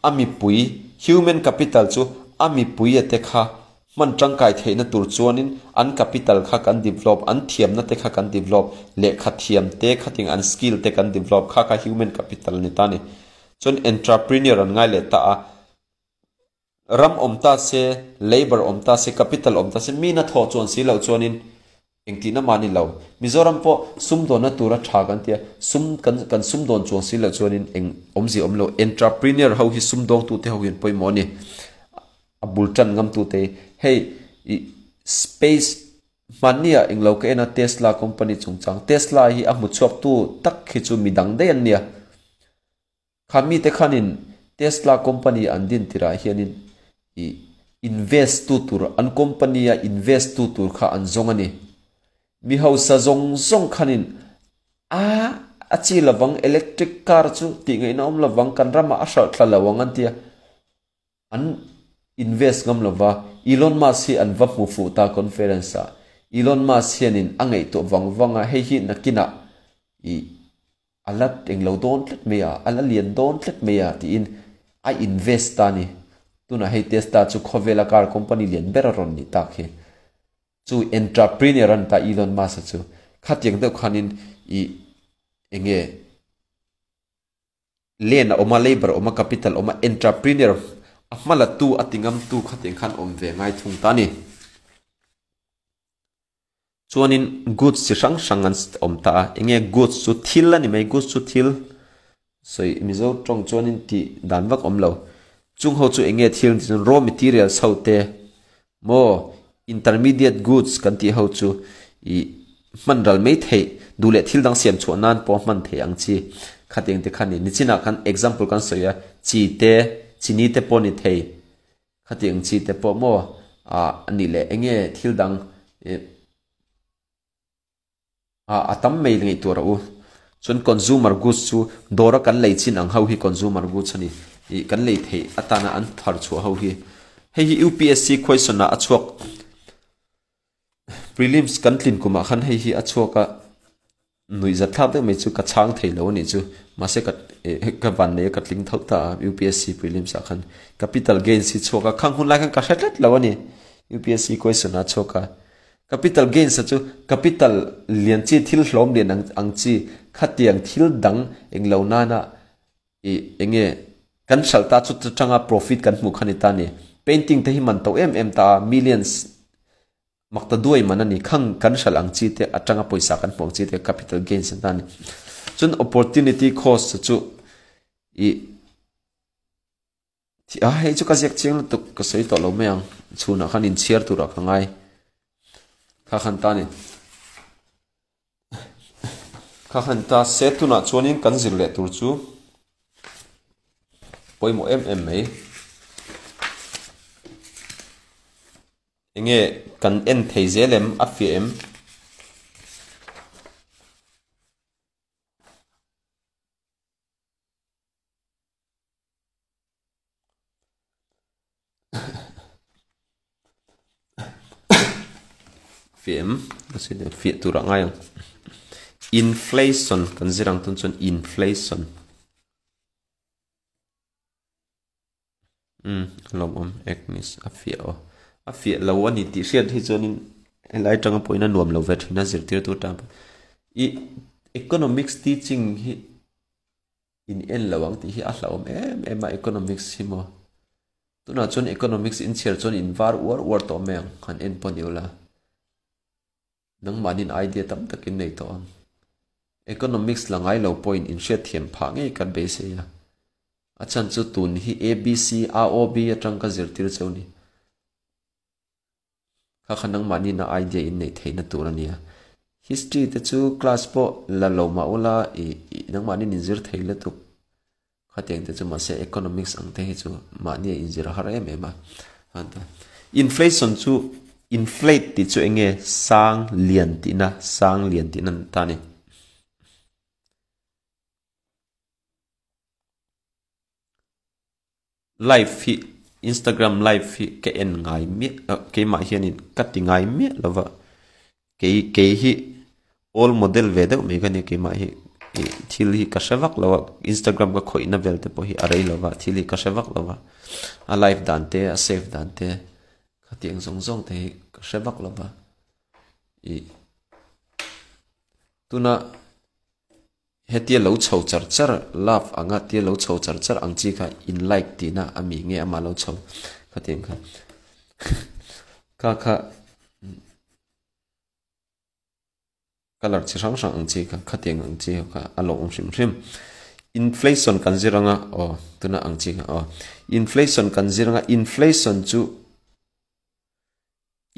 A mipui, human capital chu a mipui a te kha Hman tangkai theihna tur chuanin an capital kha kan develop, an thiamna te kha kan develop, lehkha thiam te khating an skill te kan develop kha kha human capital a ni ta a ni. Chuan entrepreneur an ngai leh ta a, ram awm ta se, labour awm ta se, capital awm ta se, mina thawh chuan si loh chuanin engtihna mah ni lo. Mizoram pawh sumdawnna tura tha kan tia, sum kan kan sumdawn chuang si loh chuanin eng awmzia awm lo. Entrepreneur ho hi sumdawngtute ho hian pawimawh a ni. A bul tan ngamtute hi hei ih space hmannia englo ka en a Tesla company chungchang. Tesla hi a hmu chhuaktu tak hi chu midang daih an nia. Kha mite khanin Tesla company an din tirah hianin ih invest tu tur an company a invest tu tur kha an zawng a ni. Mi hausa zawng zawng khanin a a chi lovang electric car chu tih ngaihna awm lovang kan ramah a hralh thla lo ang an ti a. An invest ngam lova Elon Musk hi an va hmu fuh ta conference ah. Elon Musk hianin a ngaihtuah vang vang a hei hi nakinah ih A la englo dawn tlat mai a, a la lian dawn tlat mai a tiin a invest ta a ni. Tunah hei Tesla chu khawvela car company lian ber a rawn nih tak hi. Chu entrepreneur a ni ta Elon Musk-a chu. Khatiang deuh khanin i enge land a awm a, labour a awm a, capital a awm a, entrepreneur a hma la tu a ti ngam tu khatiang khan awm ve ngai thung ta a ni. Chuanin goods chi hrang hrang an awm ta a, enge goods chu thil a ni mai, goods chu thil. Sawi Mizo tawng chuanin tih dan vak awm lo. Chung ho chu eng nge thil tih chuan raw materials ho te maw intermediate goods kan tih ho chu ih hman ral mai theih duh leh thil dang siam chhuah nan pawh hman theih ang chi khatiang te kha ni. Nichinah khan example kan sawi a, chi te, chini te pawh ni thei khatiang chi te pawh maw ah a nih leh eng nge thil dang ih Ah a tam mai ngaihtuah rawh u. Chuan consumer goods chu dawra kan lei chin ang ho hi consumer goods a ni. Ih kan lei theih atana an thar chhuah ho hi. Hei hi UPSC question ah a chhuak. Prelims kan tlin kumah khan hei hi a chhuak a, nuihzat thlak deuh mai chu ka chhang thei lo a nih chu. Mahse ka ka van nei a ka tling tho ta a UPSC prelims ah khan. Capital gains hi chhuak a, khang hun lai khan ka hre tlat lo a ni. UPSC question ah a chhuak a. Capital gains a chu capital lian chi thil hlawm lian ang ang chi khatiang thil dang eng lo nana ih eng nge kan hralh ta chu tanga profit kan hmuh kha ni ta ni. Painting te hi man to em em ta a millions makta duai man a ni khang kan hralh ang chi te atanga pawisa kan hmuh ang chi te capital gains an ta ni. Chuan opportunity cost chu ih A hei chu ka ziak chiang lutuk ka sawi tawh lo mai ang chhunah khan inchhiar turah ka ngai kha khan ta ni kha khan ta se tunah chuanin kan zir leh tur chu pawimawh em em mai enge kan en thei zel em a fiah em. Fiah fiah tur ah ngai ang. Inflation kan zir ang tun chuan inflation. Umm a lawmawm Agnes a fiah aw. A fiah lo a ni tih hriat hi chuanin helai atanga pawhin a nuam lo ve thin a zirtirtu tan pawh. Ih economics teaching hi In en lo ang tih hi a hlauhawm em em a economics hi maw. Tunah chuan economics in chhiar chuan in var uar uar tawh mai ang han en pawh ni ula. Nangmahniin idea tam takin nei tawh ang. Economics la ngai lo pawhin in hriatthiam phah ngei ka beisei a. A chhan chu tun hi ABC, AOB atang ka zirtir cheu ni. Kha kha nangmahni na idea in neih theihna tur a nia. History te chu class pawh la lo mah ula i nangmahni in zir thei lutuk. Khatiang te chu mahse economics ang te hi chu mahni a inzir a har em em a. Inflation chu inflate tih chu eng nge sang lian tihna sang lian tihna ta a ni. Live hi Instagram live hi ka en ngai miah ah keimah hianin ka ti ngai miah lo va kei kei hi old model ve deuh mai ka nia keimah hi ih thil hi ka hre vak lo a Instagram ka khawihna vel te pawh hi a rei lo va thil hi ka hre vak lo va a live dan te a save dan te khatiang zawng zawng te hi ka hre vak lo va ih tuna. Hetia lo chho char char love anga tia lo chho char char ang chi kha in like tihna a mi nge amah lo chho khatiang kha kha kha colour chi hrang hrang ang chi kha khatiang ang chi kha a lo awm hrim hrim inflation kan zir anga aw tuna ang chi kha aw inflation kan zir anga inflation chu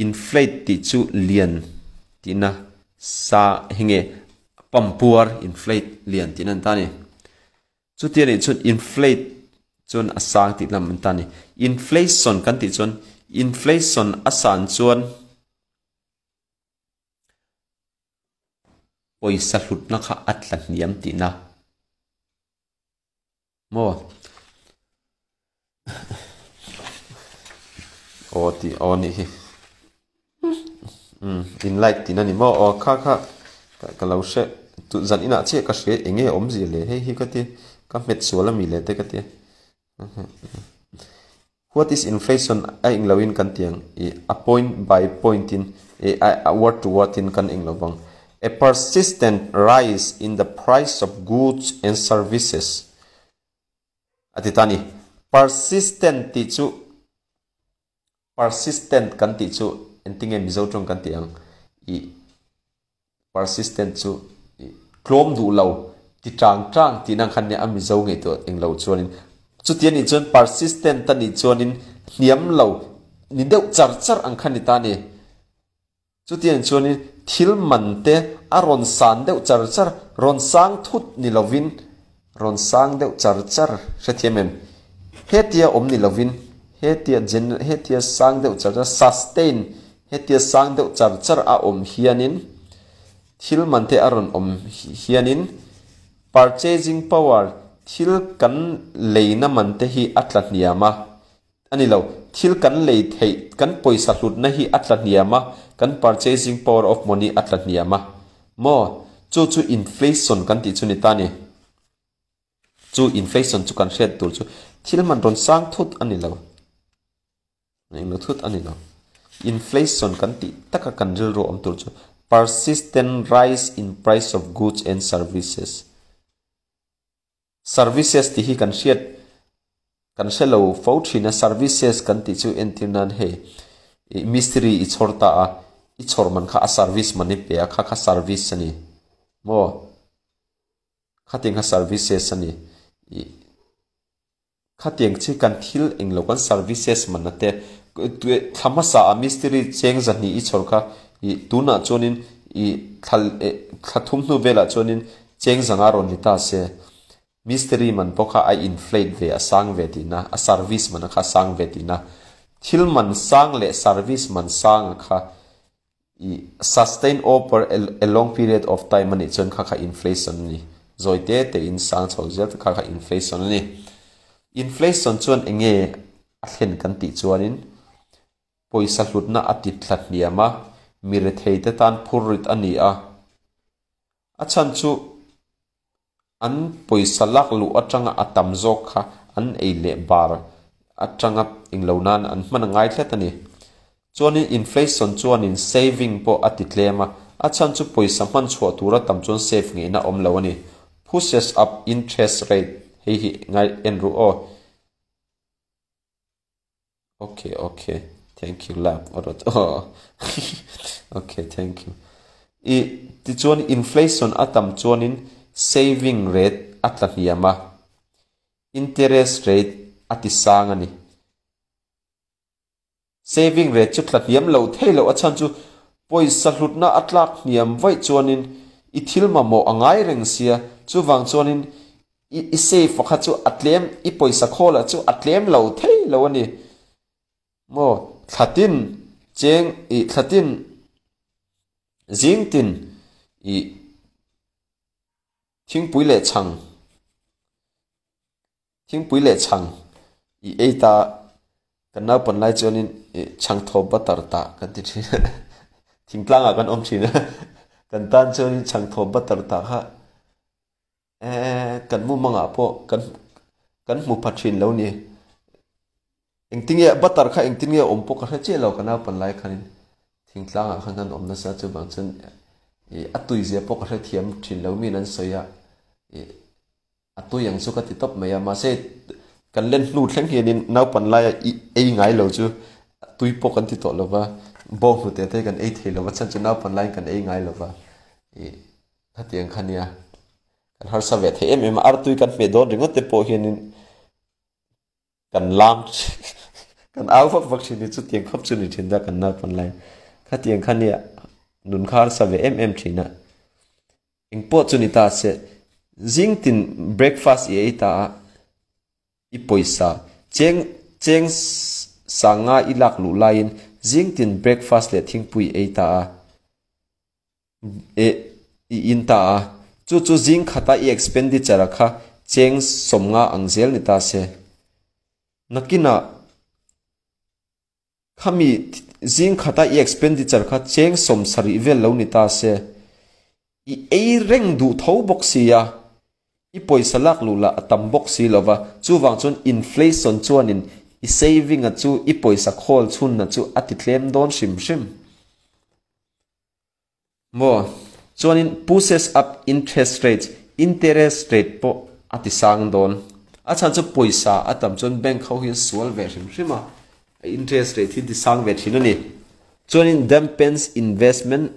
Inflate tih chu lian tihna sa hi nge pampuar inflate lian tihna an ta a ni. Chuti anih chuan inflate chuan a sang tih lam an ta a ni. Inflation kan tih chuan inflation a san chuan pawisa hlutna kha a tla hniam tihna. Maw? Aw tih aw nih hi. Umm in like tihna ni maw? Aw kha kha ka lo hre tu zan inah chiah ka hria eng nge awmzia le hei hi ka ti ka hmet sual ami le te ka ti. What is inflation a eng loin kan ti ang i a point by point in i a word to word in kan eng lo vang. A persistent rise in the price of goods and services a ti ta a ni. Persistent tih chu persistent kan tih chu engtinge Mizo tawng kan tih ang i persistent chu i tlawm duh lo Ti tang tang tih nang khan nia a Mizo ngaihtuah eng lo chuanin chuti a nih chuan persistent a nih chuanin hniam lo ni deuh char char ang khan ni ta a ni. Chuti a nih chuanin thil man te a rawn san deuh char char, rawn sang thut ni lovin rawn sang deuh char char hrethiam em? Hetia awm ni lovin hetia gen hetia sang deuh char char sustain hetia sang deuh char char a awm hianin Thil man te a rawn awm hianin purchasing power, thil kan leina man te hi a tla hniam a, a ni lo, thil kan lei theih, kan pawisa hlutna hi a tla hniam a, kan purchasing power of money a tla hniam a maw? Chu chu inflation kan tih chu ni ta a ni. Chu inflation chu kan hriat tur chu thil man rawn sang thut a ni lo. Englo thut a ni lo. Inflation kan tih taka kan rilru awm tur chu persistent rise in price of goods and services. Services tih hi kan hriat kan hre lo fo thin a, services kan tih chu entir nan hei ih mistiri i chhawr ta a, i chhawr man kha a service man i pe a, kha kha service a ni maw? Khatiang kha services a ni. Ih. Khatiang chi kan thil englo kan services man ate thla hmasa ah mistiri cheng zahnih i chhawr kha i tunah chuanin i thla thla thum hnu velah chuanin cheng zanga rawn ni ta se mistiri man pawh kha a inflate ve a sang ve tihna a service man kha a sang ve tihna thil man sang leh service man sang a kha i sustain over a long period of time a nih chuan kha kha inflation a ni. Zawi te te in sang chho zel te kha kha inflation a ni. Inflation chuan eng nge a thlen kan tih chuanin pawisa hlutna a ti thla hniam a, mi rethei te tan phur rit a ni a. A chhan chu an pawisa lak luh atanga a tam zawk kha an ei leh bar atanga englo nan an hman a ngai tlat a ni. Chuanin inflation chuanin saving pawh a ti tlem a, a chhan chu pawisa hman chhuah tura tam chuan save ngeihna awm lo a ni. Pushes up interest rate hei hi ngai en ru aw. Okay okay thank you love alright oh okay thank you i tichuan inflation a tam chuanin saving rate a tla hniam a interest rate a ti sang a ni saving rate chu tla hniam lo thei loh a chhan chu pawisa hlutna a tlak hniam vaih chuanin i thil mamawh a ngai reng sia chuvang chuanin I i save pakhat chu a tlem, i pawisa khawlah chu a tlem lo thei lo a ni. Maw thlatin cheng i thlatin zingtin i thingpui leh chhang thingpui leh chhang i ei ta kan naupan lai chuanin i chhang thaw butter tah kan ti thin a thingtlangah kan awm thin a kan tan chuanin chhang thaw butter tah kha Eeh kan mumangah pawh kan kan hmu pha thin lo ni. Engtinge butter kha engtin nge awm pawh ka hre chiah lo ka naupan lai khanin thingtlangah khan kan awm nasa chuvang chuan ih a tui zia pawh ka hre thiam thin lo miin an sawi a ih a tui ang chu ka ti tawp mai a mahse kan len hnu thleng hianin naupan laia ih ei ngai lo chu tui pawh kan ti tawh lo va bawng hnute te kan ei thei lo va chhan chu naupan laiin kan ei ngai lo va ih Khatiang kha nia, kan harsa ve thei em em a, artui kan hmeh dawn ringawt te pawh hianin kan lam kan au vak vak thin hi chutiang khawp chu ni thin ta kan naupan lai. Khatiang kha nia, nun kha harsa ve em em thin a. Engpawh chu ni ta se, zingtin breakfast i ei ta a, i pawisa cheng cheng sanga i lak luh laiin zingtin breakfast leh thingpui i ei ta a. Eh, i in ta a, chu chu zing khata i expenditure a kha cheng sawmnga ang zel ni ta se. Nakinah khami zing khata i expenditure kha cheng sawm sarih vel lo ni ta se, i ei reng duh tho bawk si a, i pawisa lak luh lah a tam bawk si lo va, chuvang chuan inflation chuanin i saving a chu i pawisa khawl chhunna chu a ti tlem dawn hrim hrim. Maw? Chuanin pushes up interest rates, interest rate pawh a ti sang dawn. A chhan chu pawisa a tam chuan bank ho hian sual ve hrim hrim a, a interest rate hi ti sang ve thin a ni. Chuanin dampens investment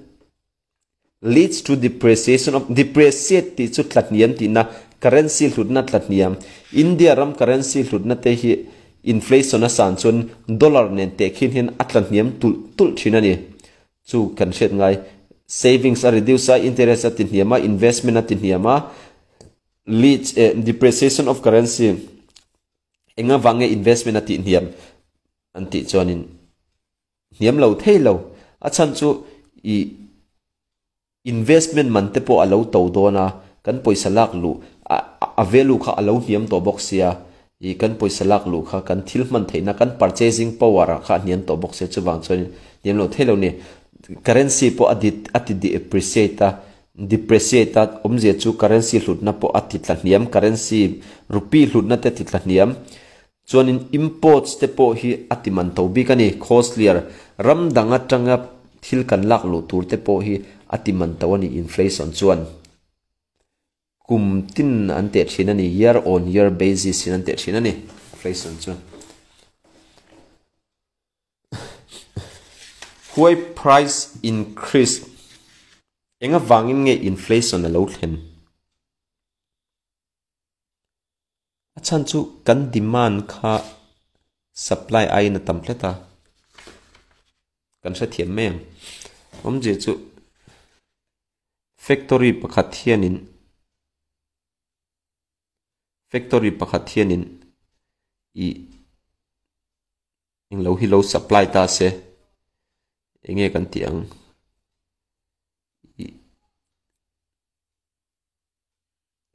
Leads to depreciation of depreciate tih chu tlahniam tihna, currency hlutna tlahniam. India ram currency hlutna te hi inflation a san chuan dollar nen tehkhin hian a tlahniam tulh tulh thin a ni. Chu kan hriat ngai. Savings a reduce a, interest a tihniam a, investment a tihniam a, leads eh depreciation of currency eng avang nge investment a tihniam an tih chuanin hniam lo thei lo. A chhan chu i investment man te pawh a lo to dawn a, kan pawisa lak luh a value kha a lo hniam tawh bawk sia, i kan pawisa lak luh kha kan thil hman theihna kan purchasing power ah kha a hniam tawh bawk sia, chuvang chuan hniam lo thei lo ni. Currency pawh a di a ti depreciate a, depreciate a awmzia chu currency hlutna pawh a ti tla hniam, currency rupee hlutna te a ti tla hniam. Chuanin imports te pawh hi a ti man to bik a ni. Costlier, ram dang atanga thil kan lak luh tur te pawh hi a ti man to a ni inflation chuan. Kum tin an teh thin a ni, year on year basis in an teh thin a ni inflation chu. Why price increase? Eng avangin nge inflation a lo thlen? A chhan chu kan demand kha supply aiin a tam hlet a, kan hrethiam mai ang. Awmzia chu factory pakhat hianin factory pakhat hianin ih englo hi lo supply ta se enge kan tih ang ih.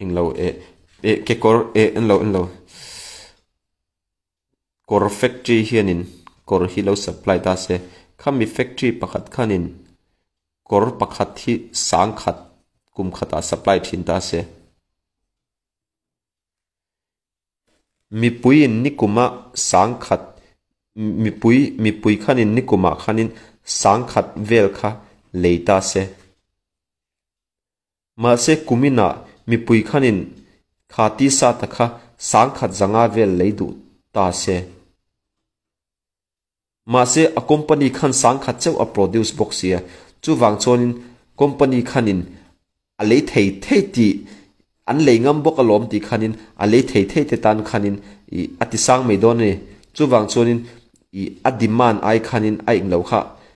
Englo eh eh kekawr eh enlo enlo kawr factory hianin kawr hi lo supply ta se khami factory pakhat khanin kawr pakhat hi sangkhat kum khatah supply thin ta se. Mipuiin nikuma sangkhat mipui mipui khanin nikumah khanin sangkhat vel kha lei ta se. Mahse kuminah mipui khanin kha tisa ta kha sangkhat zanga vel lei duh ta se. Mahse a company khan sangkhat chauh a produce bawk sia, chuvang chuanin company khanin a lei thei thei tih an lei ngam bawk alawm tih khanin a lei thei thei te tan khanin ih a ti sang mai dawn a ni. Chuvang chuanin ih a demand ai khanin a englo kha